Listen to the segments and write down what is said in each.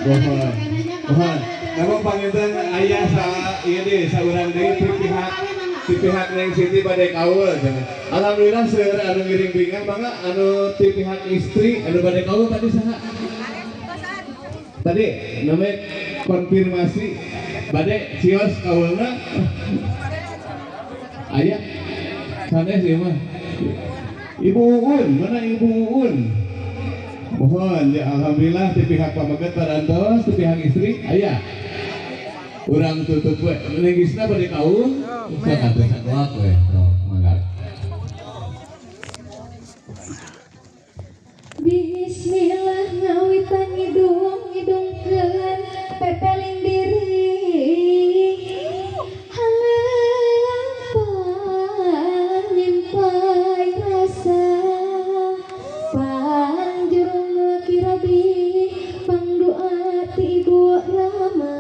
Mohon. Mohon. Namun panginten aya sa ieu deui, saurang deui ti pihak Neng Siti bade kaul cenah. Alhamdulillah seueur anu ngiring bingah. Mangga, anu ti pihak istri anu bade kaul tadi saha? Tadi namanya konfirmasi bade cios kaulna aya sanes ieu mah. Ibu Uun, mana Ibu Uun? Mohon ya, alhamdulillah di pihak pameget parantos, di pihak istri aya. Urang tutup we. Lenggisna bade kaul, sok atuh sakuat we. Sok, mangga. Bismillah ngawitan ngidung ngidungkeun pepeling diri halepan nyimpai rasa panjurung kirabi pangdua ti Ibu Rama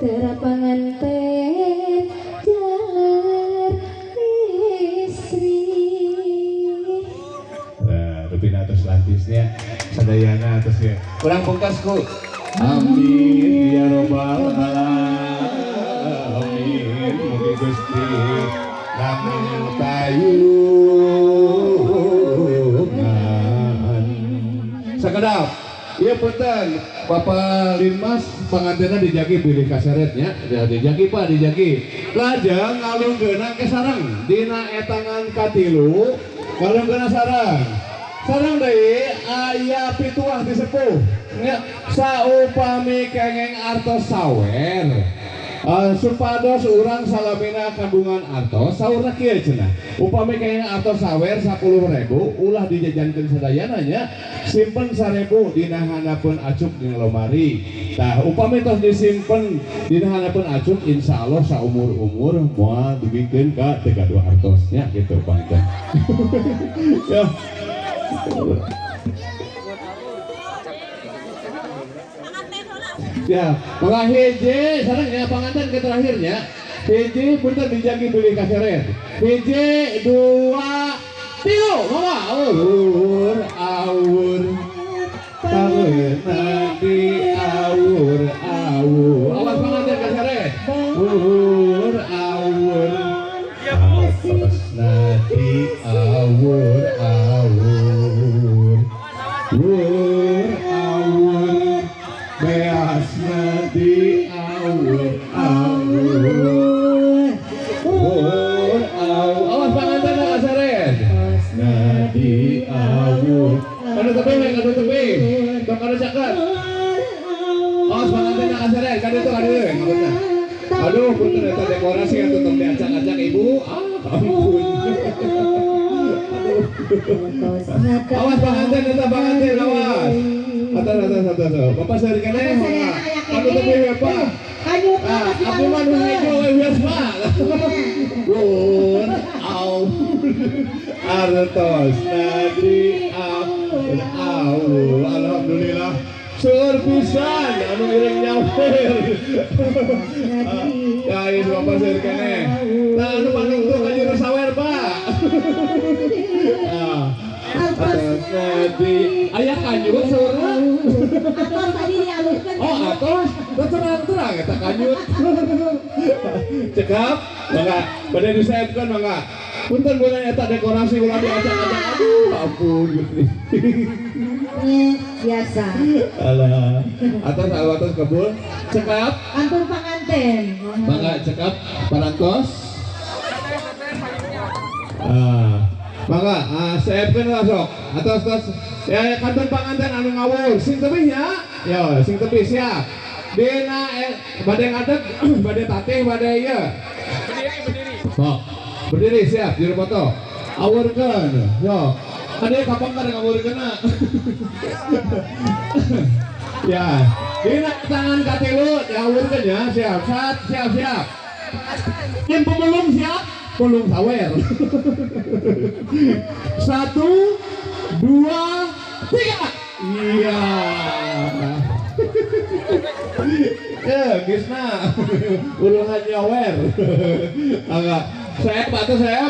terapanganten jaler istri. Nah, rupina atas lantisnya sadayana atas ya. Kurang pungkas ku. Amin ya robbal alamin. Mugi Gusti langit tayungan. Sakedap. Iya, punten, Bapak Linmas, pangantenna dijagi bilih kaseretnya, ya, dijagi, Pak, dijagi. Lajeng ngalungkeunna ke sareng dina etangan katilu, ngalungkeunna sareng. Sareng deui aya pituah di sepuh. Nya, saupami kengeng artos sawer. Supados urang salamina kagungan artos, saurna kieu cenah. Upami kengeng artos sawer 10.000, ulah dijajankeun sadayana nya, simpen 1.000 dina handapeun acuk dina lomari. Tah, upami tos disimpen dina handapeun acuk, insyaallah saumur-umur moal dugikeun ka teu gaduh artos nya, gitu panginten. Ya. Ya, mangga hiji sareng ya panganten ke terakhirnya. Hiji, punten, dijagi bilih kaseret. Hiji, dua, tilu, mama. Awur, awur. Tangeuna di awur, awur. Awas panganten kaseret. Awur, awur. Artosna di awur, awur. Awur, awur. Beasna di awur, awur. Awur, awur. Awas panganten kaseret. Beasna di awur. Kanu tepi we, kanu tepi. Tong kanu caket. Awas panganten kaseret, kanu itu kanu itu. Ngapunten. Aduh, punten, eta dekorasi atuh tong diacak-acak, Ibu. Ah, ampun. Aduh. Awas panganten eta panganten, awas. Atas, atas, atas. Bapak sari keneh. Kanu tepi we, Pak. Ah, abdi mah nu hejo we wios, Pak. Wur, au. Artos nadi awur, awur. Alhamdulillah. Seueur pisan anu ngiring nyawer. Ya, ini Bapak seueur keneh. Nah, anu panungtung ka jero sawer, Pak. Ah, atos nadi aya kanjut saurna. Atos tadi dialungkeun. Oh, atos, terang-terang eta kanjut. Cekap, mangga, bade disaepkeun, mangga. Punten punten, eta dekorasi ulah diacak-acak. Aduh, ampun Gusti. Biasa. Alah, atos atos kebul. Cekap, Kantun panganten. Mangga cekap parantos. Ah, mangga, ah, saepkeun lah sok. Atos tos. Ya, ya, kantun panganten anu ngawur, sing tebih nya. Yo, sing tebih siap. Dina bade ngadeg, bade tatih, bade ieu. Berdiri, berdiri. Sok. Berdiri siap, juru foto. Awurkeun. Yo. Kade kapan kada ngawurkeunna. Ya. Dina tangan katilu diawurkeun ya, siap. Sat, siap, siap. Tim pemulung siap, pemulung sawer. Satu, dua, tiga. Iya. Ya, Gisna. Uluhan nyawer. Enggak. Saya atau saya